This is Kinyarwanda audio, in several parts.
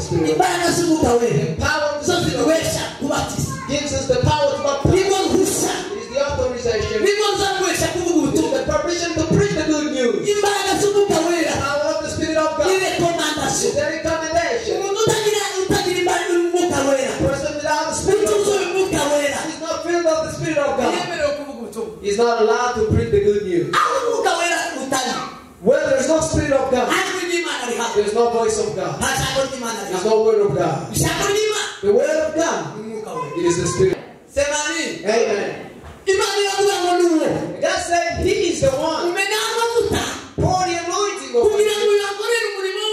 Spirit. Imbaraga z'umwuka wera The power of zo the Spirit ziduhesha kubatiza. gives us the power to baptize. Nibwo ruhushya. It is the authorization. Nibwo ruzaguhesha kuvuga It is ubutumwa. the permission to preach the good news. Imbaraga z'umwuka wera The power of the Spirit of ni God is recommandation. the recommendation. Umuntu utagira imbaraga y'umwuka wera, A person without the Spirit of utuzuye God umwuka wera, is not filled of the Spirit of God. ntiyemerewe kuvuga ubutumwa. He's not allowed to preach the good news. Aho umwuka wera utari, Where there is no Spirit of God, nta jwi ry'Imana rihaba, there is no voice of God. nta jambo ry'Imana There is rihaba. no word of God. Ijambo ry'Imana The word of God, ni umwuka wera. it is the Spirit. Sema amen. Amen. Imana iravuga ngo ni uwo God said He is the one. umena amavuta Pour the anointing over kugira me. ngo yakorere umurimo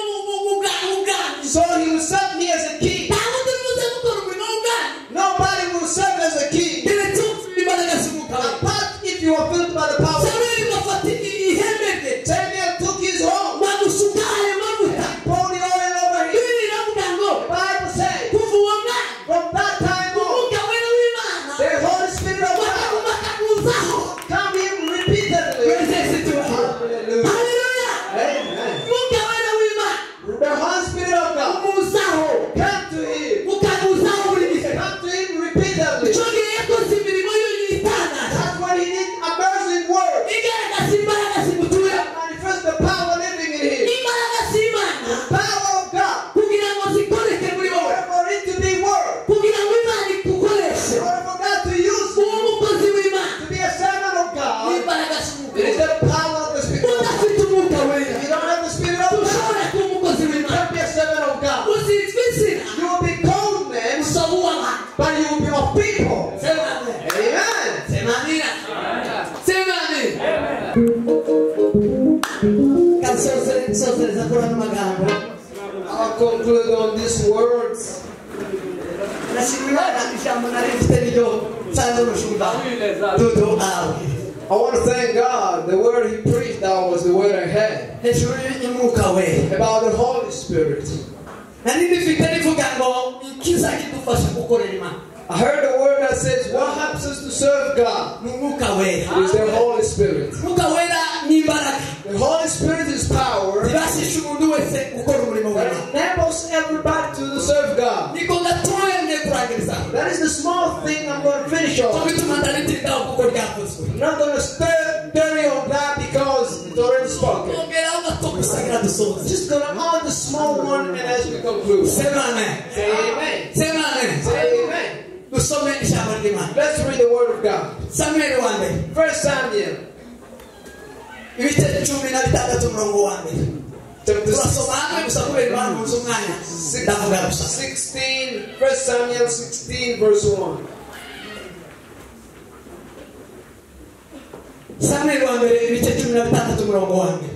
w'ubwami. So He will serve me as a king. Nta wundi uri buze gukora umurimo w'ubwami Nobody will serve as a king keretse ufite imbaraga z'umwuka wera. apart if you are filled by the power. Samweli bafata ihembe rye, Samuel took his horn, bamusuka ayo mavuta. poured the oil over him. Bibiliya iravuga ngo The Bible says, kuva uwo mwanya from that time on, umwuka wera w'Imana the Holy Spirit of God bakaguma bakamuzaho. come him repeatedly. Praise Yesu. Hallelujah. Haleluya. Amen. Umwuka wera w'Imana The Holy Spirit of God umuzaho, come to him. ukamuzaho buri gihe. Come to him repeatedly. Icyo gihe yakoze imirimo y'itangaza That's when he did amazing work. igaragaza imbaraga zimutuye, Manifest the power living in him. imbaraga z'Imana Power of God. kugira ngo zikoreke muri In wowe, order for it to be work. kugira ngo Imana igukoreshe In order for God to use uwo you mukozi w'Imana to be a servant of God. n'imbaraga z'umwuka It is wera. the power of the Spirit of God. Udafite umwuka wera If you don't have the Spirit of God, ushobora kuba umukozi you w'Imana. can't be a servant of God. Uzitwa izina You will be called men, usaba uw'abantu. but you will be of people. Sema amen. Amen. Sema amina. Sema amen. Kansosereza kuri ano magambo. I'll conclude on these words. Ndashima Imana ijambo nari mfite niryo nsanze umushumba Dudu arabwiriza. I want to thank God. The word he preached, that was the word I had Hejuru y'umwuka wera about the Holy Spirit. nari ndifite rivuga ngo ikiza kidufasha gukorera Imana I heard a word that says, what helps us to serve God ni umwuka wera. is the Holy Spirit. Umwuka wera ni imbaraga The Holy Spirit is power zibashisha umuntu wese gukora umurimo that w'Imana. enables everybody to serve God. Niko gatoya ngiye kurangiriza. That is the small thing I'm going to finish Cyo on. bituma ndaritindaho kuko ryavuzwe. I'm not going to stay bury on that because it's already spoken. Ongeraho gato gusa kugira dusoze. Just going to add the small one and as we conclude. Sema amen. Say amen. Sema amen. Say amen. Dusome ijambo ry'Imana. Let's read the word of God. Samweli wa mbere First Samuel ibice 16 umurongo wa mbere. chapter Turasoma hamwe gusa kubera impamvu z'umwanya ndavuga gusa. 16, 1 Samuel 16, verse 1. Samweli wa mbere ibice 16 umurongo wa mbere.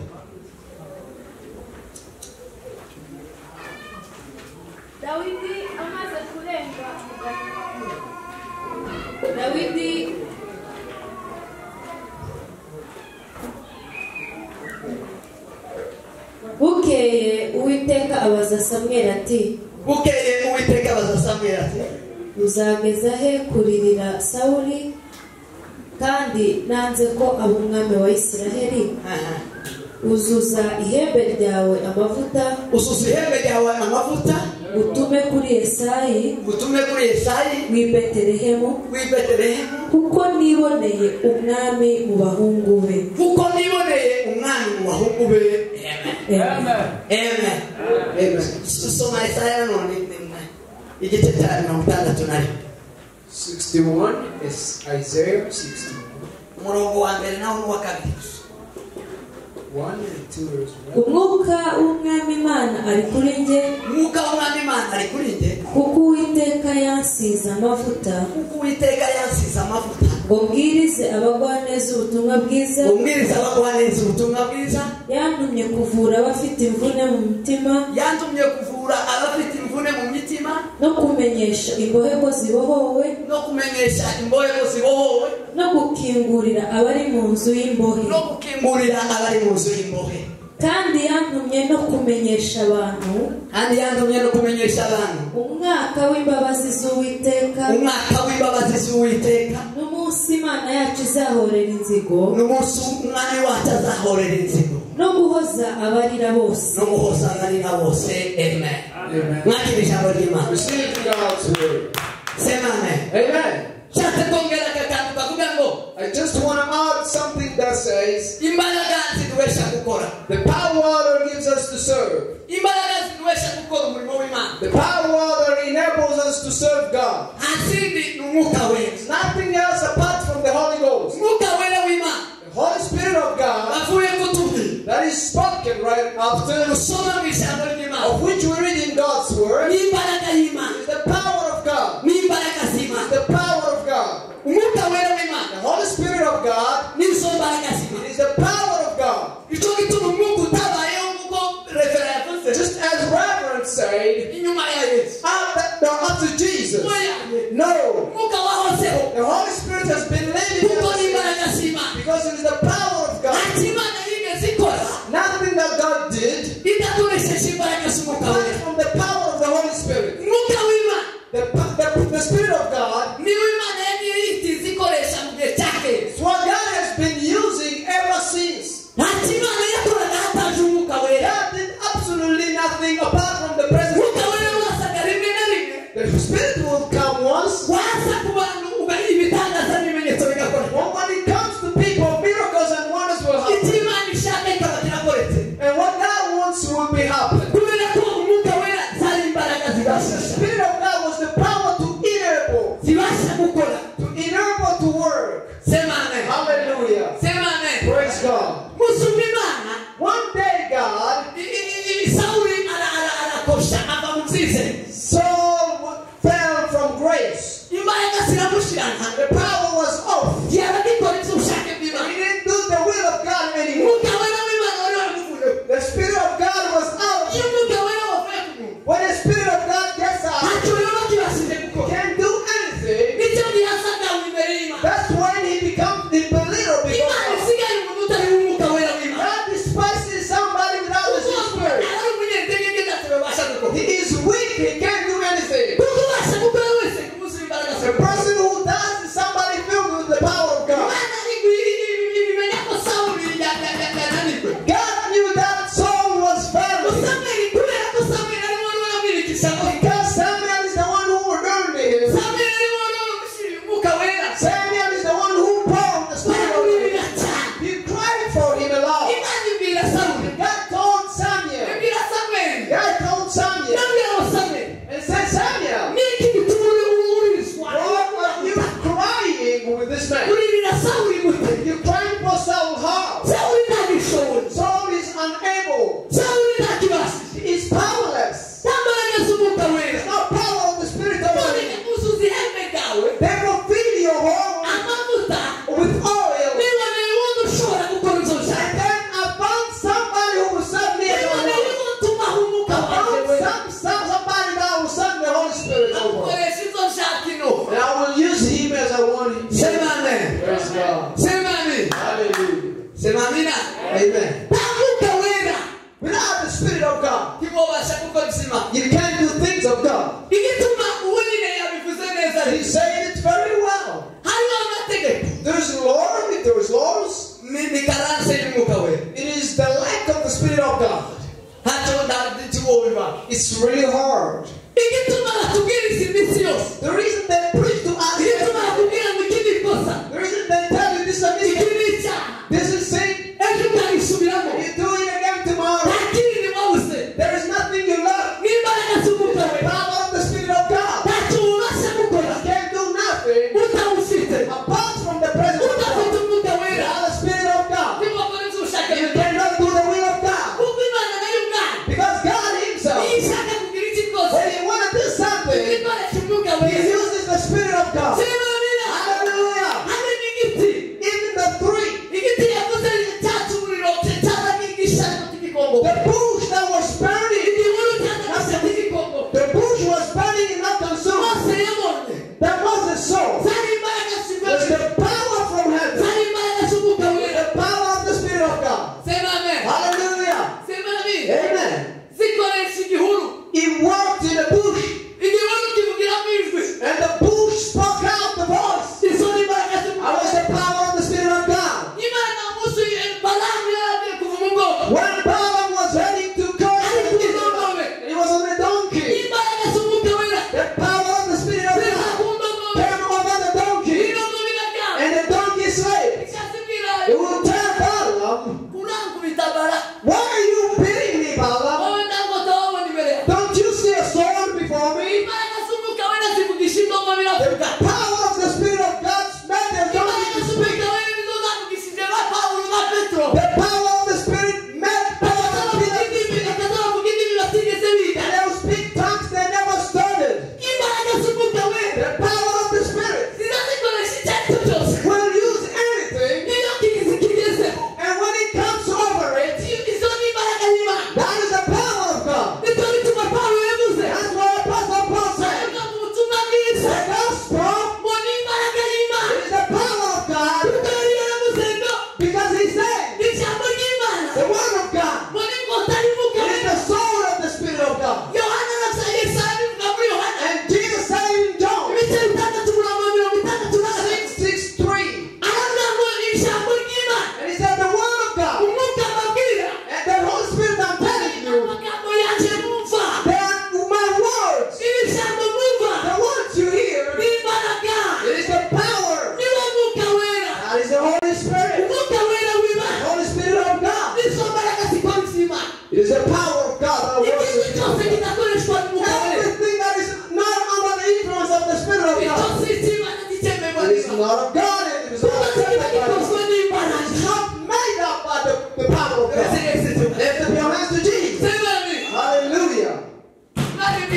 Dawidi amaze kurenga Dawidi Bukeye Uwiteka abaza Samweli ati, Bukeye Uwiteka abaza Samweli ati, uzageza he kuririra Sawuli kandi nanze ko aba umwami wa Isiraheli? Aha. Uzuza ihembe ryawe amavuta, Uzuza ihembe ryawe amavuta, utume kuri Yesayi utume kuri Yesayi w'i Betelehemu, w'i Betelehemu, kuko niboneye umwami mu bahungu be. kuko niboneye umwami mu bahungu be. Amen. Amen. Amen. Amen. Soma Isaya none igice cya 61. 61 is Isaiah 61. Umurongo wa mbere naho n'uwa kabiri. 1 and 2 verse 1. Umwuka w'Umwami Imana ari kuri njye, Umwuka w'Umwami Imana ari kuri njye, kuko Uwiteka yansize amavuta, kuko Uwiteka yansize amavuta, ngo mbwirize abagwaneza ubutumwa bwiza, ngo mbwirize abagwaneza ubutumwa bwiza, yantumye kuvura abafite imvune mu mitima, yantumye kuvura abafite imvune mu mitima, no kumenyesha imbohe ko zibohowe, no kumenyesha imbohe ko zibohowe, no gukingurira abari mu nzu y'imbohe, no gukingurira abari mu nzu y'imbohe. Kandi yantumye no kumenyesha abantu, kandi yantumye no kumenyesha abantu umwaka w'imbabazi z'Uwiteka, umwaka w'imbabazi z'Uwiteka, n'umunsi Imana yacu izahorera inzigo, n'umunsi Umwami wacu azahorera inzigo, no guhoza abarira bose, no guhoza abarira bose. Amen. Amen. Mwakire ijambo ry'Imana. Receive God's word. Sema amen. Amen. Nshatse kongera aka kantu kavuga ngo I just want to add something that says imbaraga ziduhesha gukora. the power that gives us to serve. Imbaraga ziduhesha gukora umurimo w'Imana. The power that enables us to serve God. Nta kindi ni umwuka wera. It's nothing else apart from the Holy Ghost. Umwuka wera w'Imana The Holy Spirit of God avuye kutubwira that is spoken right after, usoma mu ijambo ry'Imana of which we read in God's word, ni imbaraga y'Imana, is the power of God. ni imbaraga z'Imana. The power of God. Umwuka wera w'Imana The Holy Spirit of God nizo mbaraga z'Imana. is the power of God. Icyo gituma umwuka utabayeho nk'uko refera yavuze Just as Reverend said, inyuma ya Yesu. After Jesus. Oya, No. umwuka wahozeho The Holy Spirit has been living kuko ever ni since, imbaraga z'Imana. because it is the power of God. Ntacyo Imana yigeze ikora Nothing that God did idakoresheje imbaraga z'umwuka apart wera. from the power of the Holy Spirit. Umwuka w'Imana The Spirit of God niwo Imana yagiye yitiza ikoresha mu gihe cya kera. is what God has been using ever since. Ntacyo Imana yakoraga hataje umwuka wera. God did absolutely nothing apart from the presence. Umwuka wera wasaga rimwe na rimwe The Spirit will come once. waza ku bantu ugaha ibitangaza n'ibimenyetso bigakora. When it comes to people, miracles and wonders will happen. Icyo Imana ishaka ikaba kirakoretse. And what God wants will be happening. Kubera ko umwuka wera zari imbaraga The zibasha Spirit of God was the power to enable, zibasha gukora. to enable to work. Sema amen. Hallelujah. Sema amen. Praise God. Musumba Imana One day, God, Sawuli arakosha ava mu byizere. Saul fell from grace. Imbaraga ziramushirana. The power was off. Yaba agikora iby'ubushake He bw'Imana. didn't do the will of God anymore. Umwuka wera w'Imana wari waramuvuyeho. The Spirit of God was out. Iyo umwuka wera wavuye ku muntu, When the Spirit of God gets out, ntacyo rero kibashije he gukora. can't do anything. Nicyo gihe asaga imbere y'Imana. That's when he becomes the belittled before Imana God. isigaye umuntu utari uw'umwuka wera w'Imana. God despises somebody without the Spirit. Ari umunyantege nke ntacyo babasha gukora. He is weak, he can't do anything. Kuko ubasha gukora wese kumusaba imbaraga The ze. person who does is somebody filled with the power of God. Imana ibimenya ko Sawuli yananirwe. God knew that Saul was failing. Samweli kubera ko Samweli ari we wari waramwirikisha ngo Because Samuel is the one who ordained him. Samweli ari we wari waramushyiriye umwuka wera. Samuel is the one who poured the Spirit on him. Baramuririra cyane. He cried for him a lot. Imana ibwira Sawuli. God told Samuel. Ibwira Samweli. God told Samuel. Irabwira ngo Samweli, And said, Samuel, ni iki gituma uri uririzwa? why are you crying with this man? Uririra Sawuli gute? You're crying for Saul how? Sawuli ntabishoboye. Saul is unable. Sawuli ntakibashije. He is powerless. Nta mbaraga z'umwuka wera. There's no power of the Spirit over None him. uzuza ihembe ryawe Therefore, fill your horn amavuta with oil. niboneye uwundi ushobora gukora izo nshaka. And then I found somebody who will serve me as my Niboneye Lord. uwo ntumaho umwuka I wanjye found wera. somebody that will serve the Holy Spirit over. Amukoresha izo nshaka ino. And I will use him as I want him. Sema amen. Praise God. Sema amen. Hallelujah. Sema amina. Amen. Nta mwuka wera Without the Spirit of God, ntiwobasha gukora izima. you can't do things of God. Igituma uwo nyine yabivuze neza He said it very well. hariho amategeko. There's law, if there's laws, Ni karanse y'umwuka wera. it is the lack of the Spirit of God. Ntacyo ntiwobiba. It's really hard. Igituma batubwiriza iminsi yose. The reason they preach to us, Igituma bakubwira ngo iki ni ikosa. the reason they tell you this is a Iki mistake, ni icyaha. this is sin, Ejo ukagisubiramo. you do it again tomorrow. Nta kindi wabuze. There is nothing you learn. N'imbaraga z'umwuka The wera. power of the Spirit of God. Ntacyo ubasha gukora You can't do nothing utawufite. apart from the presence of God. Udafite umwuka wera. Without the Spirit of God, Ntiwakora ibyo ushaka. you cannot do the will of God. Kuko Imana nayo ubwayo Because God iyo Himself, ishaka kugira icyo ikoze, when He wants to do something, ikoresha umwuka He wera. uses the Spirit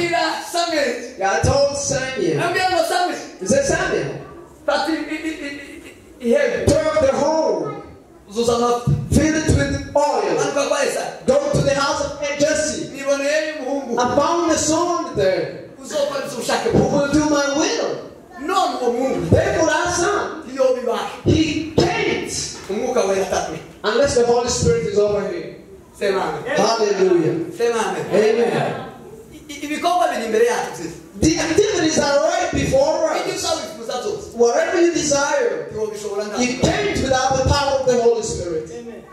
Ibwira Samweli. God told Samuel. Ambwira ngo Samweli, He said, Samuel, fata ihembe turn the horn, uzuza amavuta. Fill it with oil. Manuka kwa Yesayi. Go to the house of Jesse. Niboneye umuhungu I found a son there uzokora ubushake who bwawe. will do my will. None uwo muhungu Therefore, that son, ntiyobibasha. he can't Umwuka wera atatwe. unless the Holy Spirit is over him. Sema amen. Hallelujah. Sema amen. Amen. Ibikorwa biri imbere yacu byiza. The activities are right before Ibyo us. uzabifuza byose Whatever you desire, ntiwobishobora you ntabwo. can't without the power of the Holy Spirit.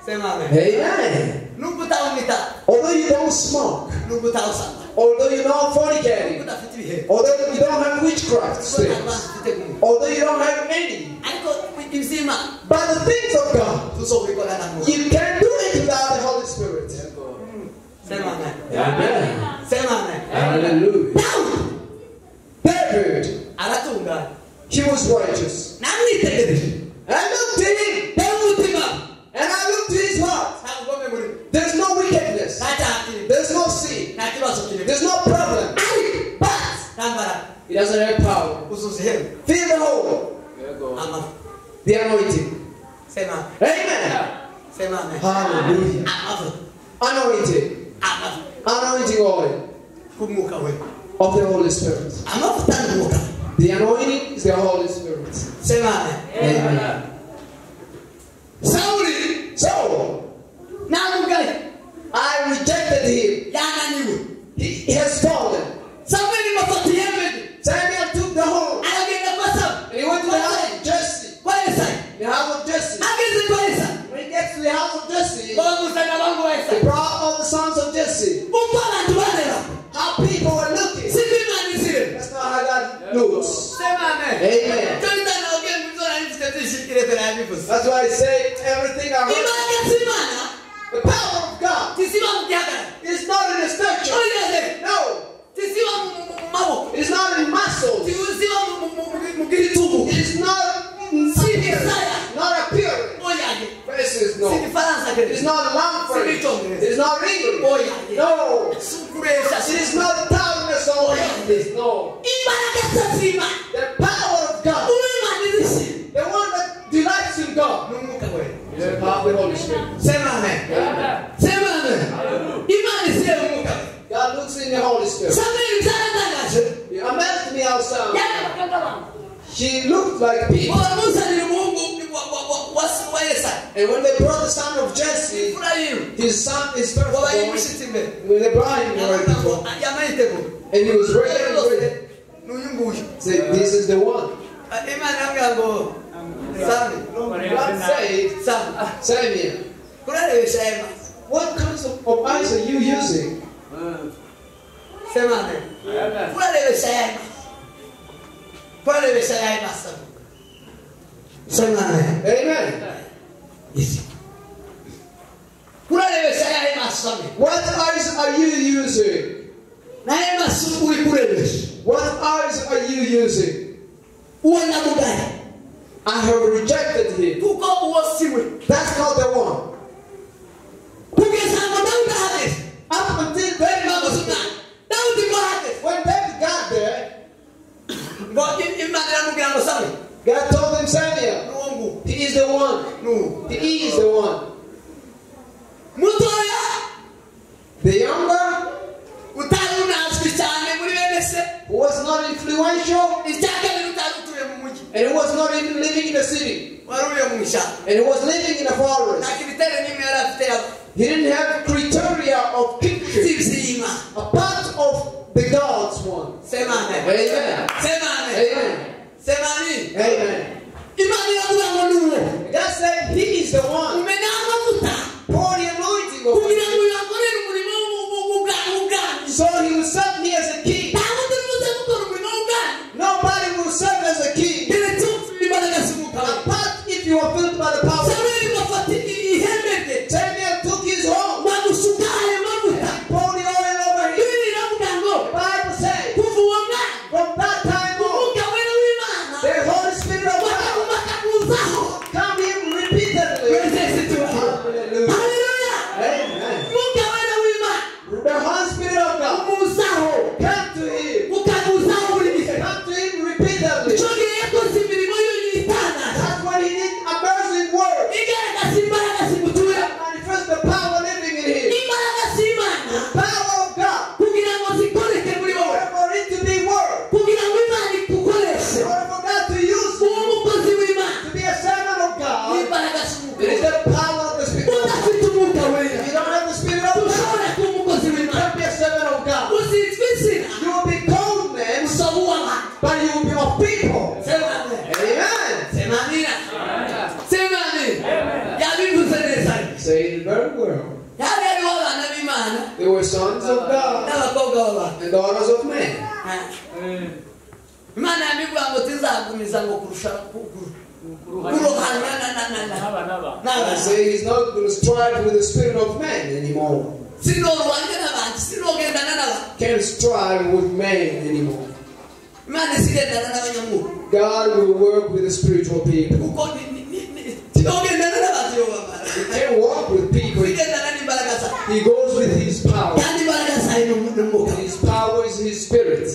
Sema amen. Amen. Nubwo utanywa itabi, Although you don't smoke, nubwo utawusamba, although you're not nubwo fornicating, udafite ibihembo, although you don't have witchcraft nubwo nta spirits, banzi ufite ku mubiri. although you don't have any, Ariko iby'Imana but the things of God, tuzobikora na Mwuka. you can't do it without the Holy Spirit. Sema amen. Amen. Sema amen. Hallelujah. Dawidi David, aratungana. he was righteous. Namwitegereje. I looked at him, Reba umutima. and I looked to his heart. Nta bugome burimo. There's no wickedness. Nta cyaha kirimo. There's no sin. Nta kibazo kirimo. There's no problem. Ariko But nta mbaraga. he doesn't have power. Uzuza ihembe. Fill the hole, Amavuta. the anointing. Sema amen. Amen. Sema amen. Hallelujah. Amavuta. Anointing. Amavuta. Anointing oil K'umwuka wera. of the Holy Spirit. Amavuta ni umwuka. The anointing is the Holy Spirit. Sema amen. Amen. Sawuli So, namugaye I rejected him. yananiwe. He has fallen. Samweli bafata ihembe rye. Samuel took the horn Aragenda kwa Samweli. and he went to the house of Jesse. Kwa Yesayi. The house of Jesse. Ageze kwa Yesayi. When he gets to the house of Jesse, Bamuzana abahungu ba they Yesayi. brought all the sons of Jesse. Uko abantu bareba. How people were looking. Siko Imana izireba. That's not how God looks. Sema amen. Amen. Icyo bita nababwiye ngo ibyo nari mfite byinshi Reverend yabivuze. That's why I say everything I heard. Imbaraga z'Imana The power of God ntiziba mu gihagararo. is not in the stature. Oya, No. ntiziba mu maboko. It's not in muscles. Ntiziba mu gitugu. It's not in Si Yesaya. not appearance. Oya, Faces, si no. Igifaransa It's not language. It's not English. Oya. No. Si ukuresha. It is not toughness or weakness. No. Imbaraga z'Imana. The power of God. Uwimana izishima. The one that delights in God. Ni umwuka wera. Is the power of the Holy Spirit. Sema amen. Sema amen. Imana izireba umwuka wera. God looks in the Holy Spirit. Samweli byaratangaje. He amazed me how some. Yarebaga nk'abantu. She looked like people. Ngo bamuzanire umuhungu wa Yesayi. And when they brought the son of Jesse, Imfura yiwe. his son, his Ngo firstborn, bayimushitse imbere. when they brought him right Aravuga ngo before, yamayitegura. and he was ready and ready. N'uyu nguyu. Say, this is the one. Imana iramubwira ngo Sami, God said, Sami, Samuel, kurarebesha aya maso. what kinds of eyes are you using? Sema amen. Kurarebesha aya maso. Kurarebesha aya maso. Sema amen. Amen. Yes. Kurarebesha aya maso. What eyes are you using? N'aya maso uri kurebesha. What eyes are you using? Uwo namugaye. I have rejected him. Kuko uwo si we. That's not the one. Kugeza ngo Dawudi ahageze. Up until then, Bamuze umwana. Dawudi ngo ahageze. when David got there, Ngo Imana iramubwira ngo Sami, God told him, Samuel, n'uwo nguwo. he is the one. N'uwo. He is the one. Mutoya The younger, utari unazwi cyane muri bene se. who was not influential, Icya kabiri utari utuye mu mujyi. and who was not even living in the city, Wari uriye mu ishyamba. and who was living in the forest. Nta kibitere n'imwe yari afite yaba. He didn't have criteria of kingship, Z'iby'Imana. a part of the God's one. Sema amen. Amen. Sema amen. Amen. Sema amen. Amen. Imana iravuga ngo ni uwo. God said he is the one. Umena amavuta Pour the anointing over kugira him. ngo yakorere umurimo w'ubwami. So he will serve me as a king. Nta wundi uri buze gukora umurimo w'ubwami. Nobody will serve as a king. Keretse ufite imbaraga z'umwuka wera. Apart if you are filled by the power. Samweli bafata ihembe rye. Samuel took his horn, Bamusuka ayo mavuta. poured the oil over him. Bibiliya iravuga ngo The Bible says, kuva uwo mwanya from that time on, umwuka wera w'Imana the Holy Spirit of God bakaguma bakamuzaho. come in repeatedly. Wese of men. Imana yamivuga ngo tizagumiza ngo kurusha kuruhana I say he's not going to strive with the spirit of man anymore. Sinorwanya n'abantu, sinogendana n'abantu. Can't strive with man anymore. Imana isigendana n'abanyamwuka. God will work with the spiritual people. Kuko sinogendana n'abantu yobamara. He can't walk with people. Sigendana n'imbaraga zawe. He goes with his power. Kandi imbaraga zawe ni umwuka. His power is his spirit.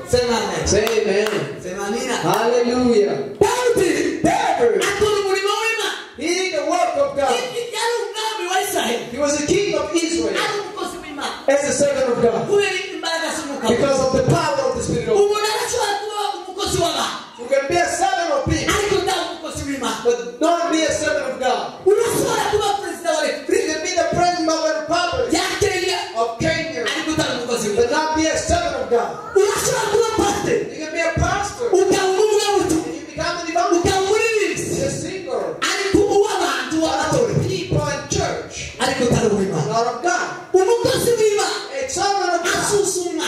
Sema amen. Say amen. Sema amina. Hallelujah. Dawidi David, akora umurimo w'Imana. he did the work of God. Yari umwami wa Israheli. He was the king of Israel Ari umukozi w'Imana. as the servant of God Kubera imbaraga z'umwuka. because of the power of the Spirit of God. Umuntu arashobora kuba umukozi w'abantu. You can be a servant of people, Ariko utabe umukozi w'Imana. but not be a servant of God. Urashobora kuba perezida wa You repubulika can be the president of the republic ya Kenya. of Kenya, Ariko utabe umukozi but w'Imana. not be a servant of God. Urashobora kuba pasiteri. You can be a pastor, Ukaba umuvugabutumwa. and you become an evangelist, Ukaba umuririmbyi. a singer, Ariko uw'abantu w'amatorero. people in church, Ariko utari uw'Imana. not of God. Umukozi w'Imana A servant of God, asuzumwa,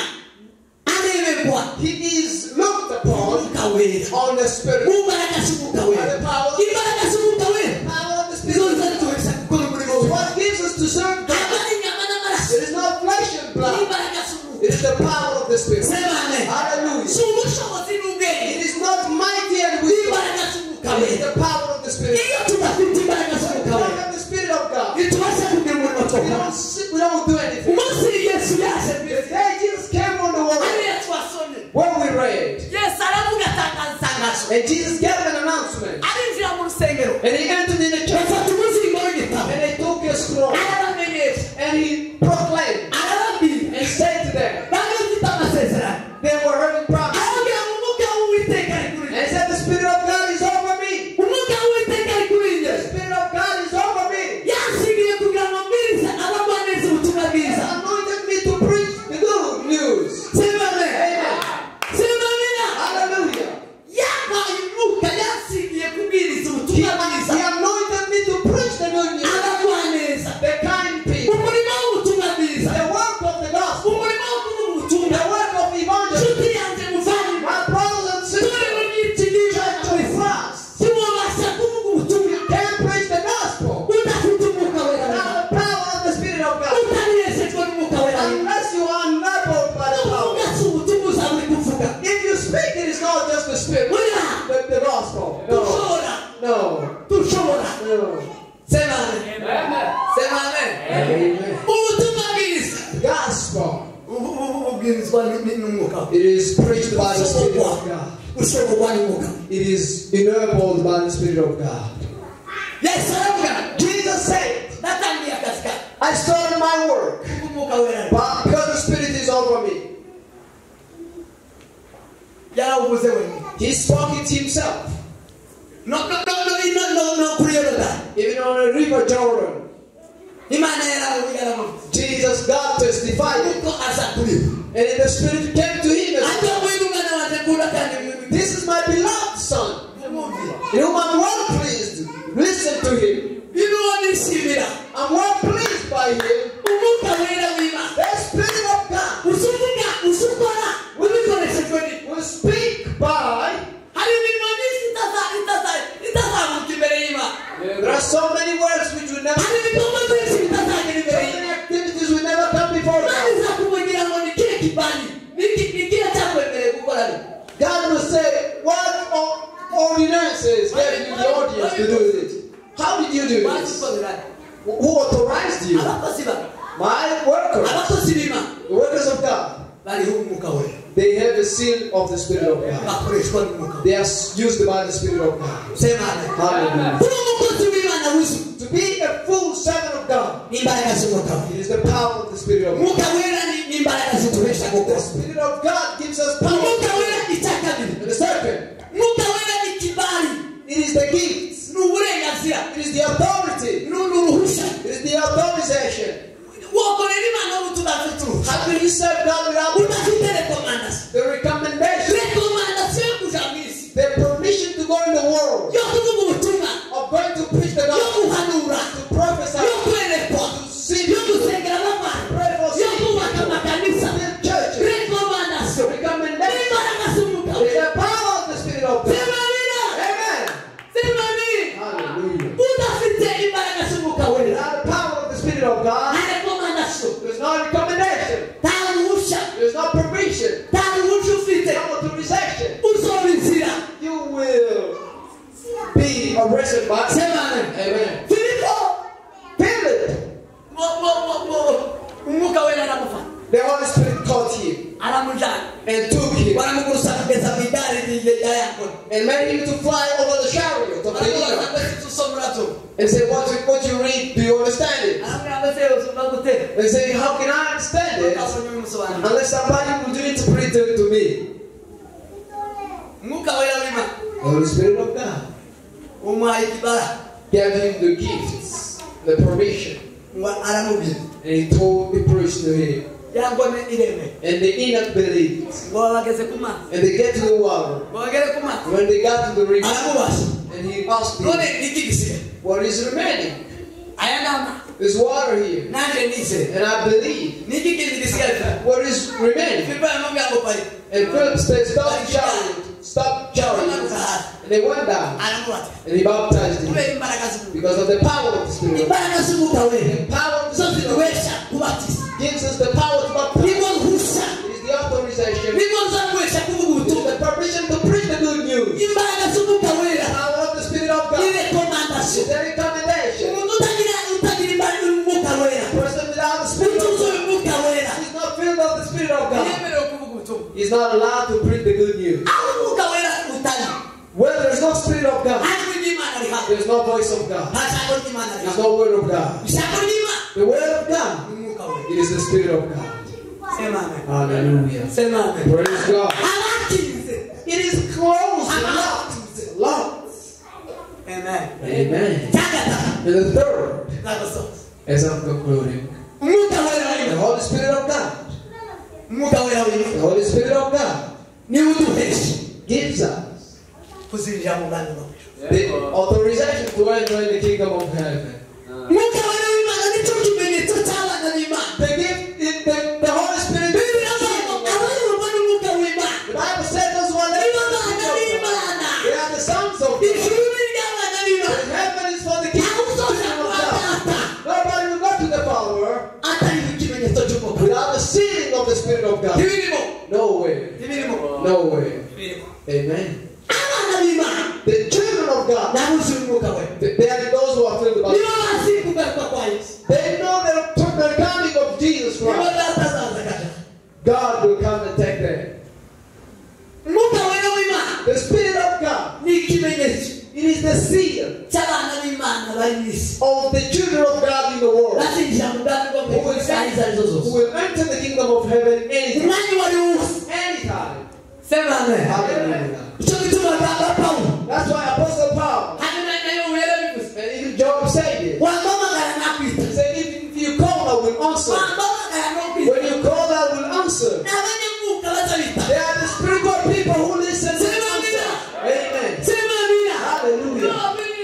areberwa he is looked upon umwuka wera. on the Spirit. Mu mbaraga z'umwuka wera. Imbaraga z'umwuka wera Power of the nizo Spirit zizatuhesha gukora umurimo is w'Imana. what gives us to serve God. Ntabwo ari inyama n'amaraso. It is not flesh and blood. Imbaraga z'umwuka. It is the power of the Spirit. Sema amen. Hallelujah. Si ubushobozi n'ubwenge. It is not mighty and wisdom. Imbaraga z'umwuka It is wera. the power of the Spirit. Iyo tudafite imbaraga We z'umwuka don't wera, have the Spirit of God. ntitubasha kugira umurimo We twakora. don't sit, we don't do anything. Umunsi Yesu yaje mu The isi, day Jesus came on the world, hariya twasomye. what we read, Yesu aravuga atangaza itangazo. and Jesus gave an announcement, Arinjira mu rusengero. and he entered in the church, Bafata umuzingo w'igitabo. and they took a scroll, Arabamenyesha. and he proclaimed Arababwira. and said to them, Bari bafite amasezerano. they were having promises, Arababwira ngo umwuka w'Uwiteka ari kuri and njye. he said, the Spirit of God is over me. Umwuka w'Uwiteka ari kuri njye. The Spirit of God is over me. Yansigiye kugira ngo mbwirize abagwaneza ubutumwa He bwiza. anointed me to preach the good news. Sema amen. Amen. Sema amina. Hallelujah. Yampaye umwuka, yansigiye kubwiriza He, ubutumwa bwiza. he anointed me to preach the good news. Abagwaneza. The kind people. Umurimo w'ubutumwa bwiza. The work of the gospel. Umurimo wo kuvuga ubutumwa. The work of evangelism. Nshuti yanjye muvandimwe. My brothers and Torero sisters, ry'iki gihe Church of Christ, ntiwabasha kuvuga ubutumwa can preach the gospel udafite umwuka wera. without the power of the Spirit of God. Utabiheshejwe n'umwuka wera. Unless you are enabled by the power. Uvuga si ubutumwa uzaba uri kuvuga. If you speak, it is not just the Spirit, Oya, but the gospel. No. dushobora, No. dushobora. No. Sema amen. Sema amen. Amen. Ubutumwa bwiza Gospel. bubwirizwa n'umwuka. It is preached by the Spirit of God. Ushoborwa n'umwuka. It is enabled by the Spirit of God. Yesu aravuga, Jesus said, natangiye akazi kanjye I started my work, kuko umwuka wera ari. but because the Spirit is over me. Yarawuvuze wenyine. He spoke it himself. No, no, no, no, no, no, no, kuri Yorodani. Even on the river Jordan, Imana yaramuvuze. Jesus, God testified it. Kuko aza kuri we. And the Spirit came to him and said, Ati nguyu mwana wanjye nkunda kandi mwumvire. This is my beloved Son, Mwumvire. in whom I'm well pleased. Listen to him. Niba uwo nishimira. I'm well pleased by him. Umwuka wera w'Imana. The Spirit of God Usuvuga, usukora, ubikoreshejwe ni. will speak by. Hari imirimo myinshi itazamuka imbere y'Imana. There are so many words which will never, Hari ibikorwa byinshi bitazagera so imbere y'Imana. many activities will never come before Imana God. izakubwira ngo ni kihe kibali, ni kihe cyakwemereye gukora bino. God will say, what ordinances gave you the audience to do this? How did you do this? Wabikoze. Who authorized you? Abakozi ba- My workers, abakozi b'Imana the workers of God, bariho umwuka wera. they have the seal of the Spirit of God. Bakoreshwa n'umwuka wera. They are used by the Spirit of God. Sema amen. Hallelujah. Kuba umukozi w'Imana wuzuye To be a full servant of God, ni imbaraga z'umwuka wera. it is the power of the Spirit of God. Umwuka wera ni imbaraga zituhesha The gukora. Spirit of God gives us power. Umwuka wera icya kabiri. And the second, Umwuka wera ni kibali, it is the gift, ni uburenganzira, it is the authority, ni uruhushya. it is the authorization. Wakorera Imana ubu tudafite uruhushya. How can you serve God without Udafite rekomandasiyo. the recommendation, Rekomandasiyo yo kuja mu isi, the permission to go in the world, yo kuvuga ubutumwa, of going to preach the yo gospel, guhanura, to prophesy, yo kwerekwa, to see yo people, gusengera abana, pray for yo sick kubaka people, amakanisa. build churches. Rekomandasiyo. present body. Sema amen. Amen. Filipo Philip, umwuka wera aramufata the Holy Spirit caught him aramujana and took him baramugurusa kugeza mu igare rya yankoni and made him to fly over the chariot of the aramubaza eunuch. ngo ese ibyo usoma urabyumva And say, what you read, do you understand it? aramubwira ngo ese usoma gute And say, how can I understand it utabonye ubimusobanurira unless somebody will do interpret it to me? umwuka wera w'Imana The Holy Spirit of God umuhaye ikibara gave him the gifts, the permission, ngo aramubwira and he preached to him. yankoni ireme And the eunuch believed. ngo babageze ku mazi And they get to the water. ngo bagere ku mazi When they got to the river, aramubaza and he asked none him, ni iki gisigaye what is remaining? aya ni amazi There's water here. nanjye nizeye And I believe. ni iki kindi gisigaye What is remaining? Filipo aramubwira ngo parika And Philip said, stop chariot. Stop chariot. amanuka hasi And they went down. aramubatiza And he baptized him. kubera imbaraga z'umwuka Because of the power of the Spirit. imbaraga z'umwuka wera The power of the zo Spirit ziduhesha kubatiza gives us the power to baptize. nibwo ruhushya It is the authorization. nibwo ruzaguhesha kuvuga It is ubutumwa the permission to preach the good news. imbaraga z'umwuka wera The power of the Spirit of God. ni It's rekomandasiyo a recommendation. umuntu utagira imbaraga y'umwuka wera A person without the Spirit of utuzuye God umwuka wera is not filled of the Spirit of God. ntiyemerewe kuvuga ubutumwa He's not allowed to preach the good news. aho umwuka wera utari Where there is no Spirit of God, nta jwi ry'Imana rihaba there is no voice of God. nta jambo ry'Imana There is rihaba no word of God. ijambo ry'Imana The word of God, ni umwuka wera it is the Spirit of God. sema amen Hallelujah. sema amen Praise God. abakize It is closed, locked, locked. amen Amen. cya gatatu And the third, nzagusoza as I'm concluding, umwuka wera the w'Imana Holy Spirit of God, umwuka wera w'Imana the Holy Spirit of God niwe uduhesha gives us kuzinjira mu bwami bwo mu ijuru the authorization to enter in the kingdom of heaven. umwuka wera w'Imana nicyo kimenyetso cy'abana b'Imana The gift, the Holy Spirit. Bibiliya ivuga ngo abayoborwa n'umwuka w'Imana The Bible says those who are led nibo by the bana Spirit of God, b'Imana they are the sons of God. ijuru ni iry'abana b'Imana Heaven is for the ntawe kingdom uzoja of kwa God. data Nobody will go to the Father atariho ikimenyetso cy'umwuka without the sealing of the Spirit of God. ntibirimo No way. ntibirimo No way. ntibirimo Amen. abana b'Imana The children of God, n'abuzuye umwuka wera they are those who are filled with nibo the bazi kugaruka kwa Yesu They know the coming of Jesus nibo Christ. data azaza akaja God will come and take them. umwuka wera w'Imana The Spirit of God, ni ikimenyetso it is the seal cy'abana b'Imana bari mu isi of the children of God in the world bazinjira mu bwami bwo mu who ijuru will, isaha izo arizo who zose will enter the kingdom of heaven anytime. umwanya uwo ari wo wose Anytime. sema amen Hallelujah. icyo gituma bwa Pawulo That's why Apostle Paul hanyuma nayo yarabivuze and even Job said it. wampamagara nakwita He said, if you call, I will answer. wampamagara nokwita When you call, I will answer. ni abanyamwuka bazabita They are the spiritual people who listen to answer. Amen. sema amina Hallelujah.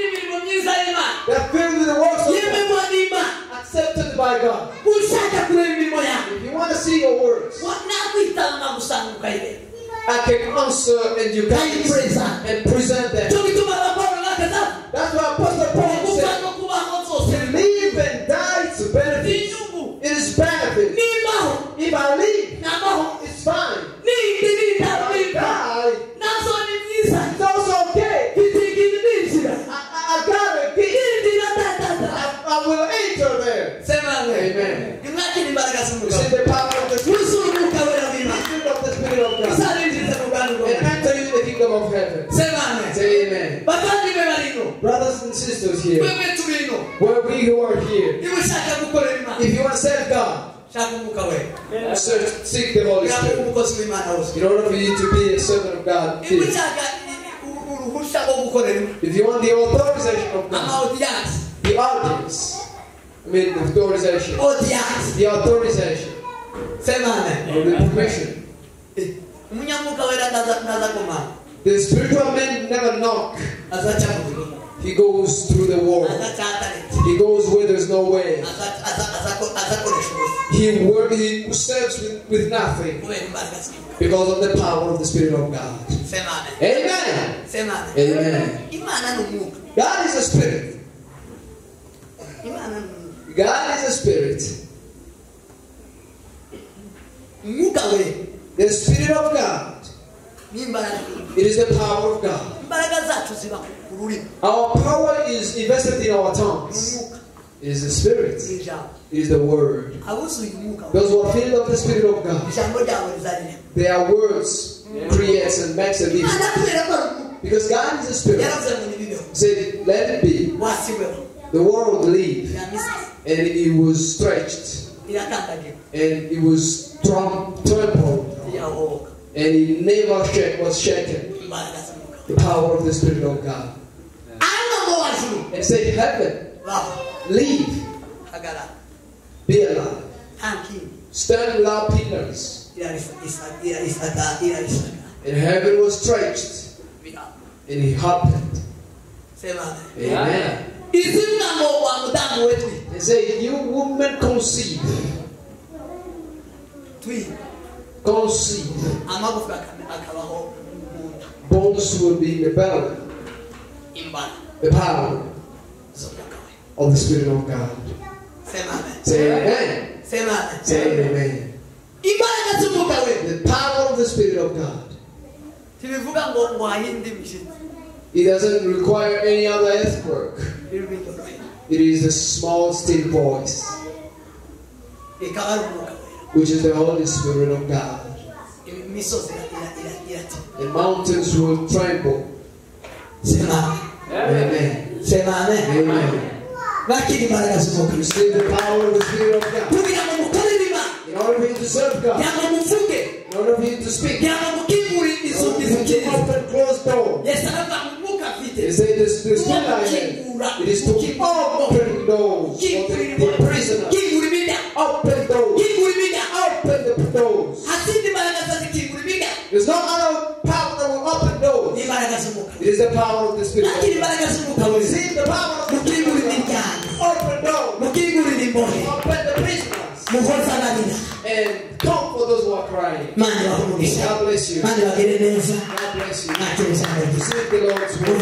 imirimo myiza y'Imana They are filled with the works of God, yemerwa n'Imana accepted by God. ushaka kureba imirimo yawe If you want to see your works, nakwitanga nkagusanga ukayireba I can answer and you can Kayipresent. and present them. icyo gituma abapawulo bakaza That's why Apostle Paul gupfa said, no kubaho zose to live and die to benefit. inyungu It is benefit. nimbaho If I live, namaho it's fine. nindi If I nindarinda die, nazo ni byiza it's also okay. mfite ninjira I got a gift. nindira datata I will enter there. sema amen Amen. nimwakira imbaraga You z'umwuka see the power of the Spirit, wuzuye umwuka wera w'Imana the of the Spirit of God, uzarinjiriza mu bwami bwo and enter you in the kingdom of heaven. sema amen Say amen. bavandimwe bari ino Brothers and sisters here, twebwe turi ino where we who are here, niba ushaka gukorera Imana if you want to serve God, shaka umwuka wera search, seek the Holy kugira ngo Spirit. umukozi w'Imana wose In order for you to be a servant of God, niba if ushaka uruhushya rwo gukorera Imana if you want the authorization of ama God, audience the audience, I mean the authorization, audience the authorization sema amen or the permission. umunyamwuka wera ndaza komanga The spiritual man never knock. azaca mu biro He goes through the wall. azaca ahataretse He goes where there's no way. azakoresha ubusa He work, he serves with nothing kubera imbaraga z'Imana because of the power of the Spirit of God. sema amen Amen. sema amen Amen. Imana ni umwuka God is a spirit. Imana ni umwuka God is a spirit. umwuka wera The Spirit of God It is the power of God. Our power is invested in our tongues. It is the Spirit. It is the Word. Those who are filled of the Spirit of God, their words creates and makes a difference. Because God is a Spirit. He said, let it be. The world lived, and it was stretched, and it was trampled, and it never was shaken. The power of the Spirit of God. And said, heaven, live, be alive, stand without pillars. And heaven was stretched, and it happened. Amen. They say, you woman conceive. Conceive. Bones will be in the belly. The power of the Spirit of God. Say amen. Say amen. The power of the Spirit of God. It doesn't require any other earthwork. It is a small, still voice, which is the Holy Spirit of God. The mountains will tremble. Amen. Amen. Receive the power of the Spirit of God. In order for you to serve God, in order for you to speak, in order for you to open closed doors. They say this it is to open doors for the prisoners. Open doors. Open the doors. There's no other power that will open doors. It is the power of the Spirit. Receive the power of the Spirit. Open doors. Open the prisoners. And comfort those who are crying. God bless you. God bless you. Receive the Lord's word.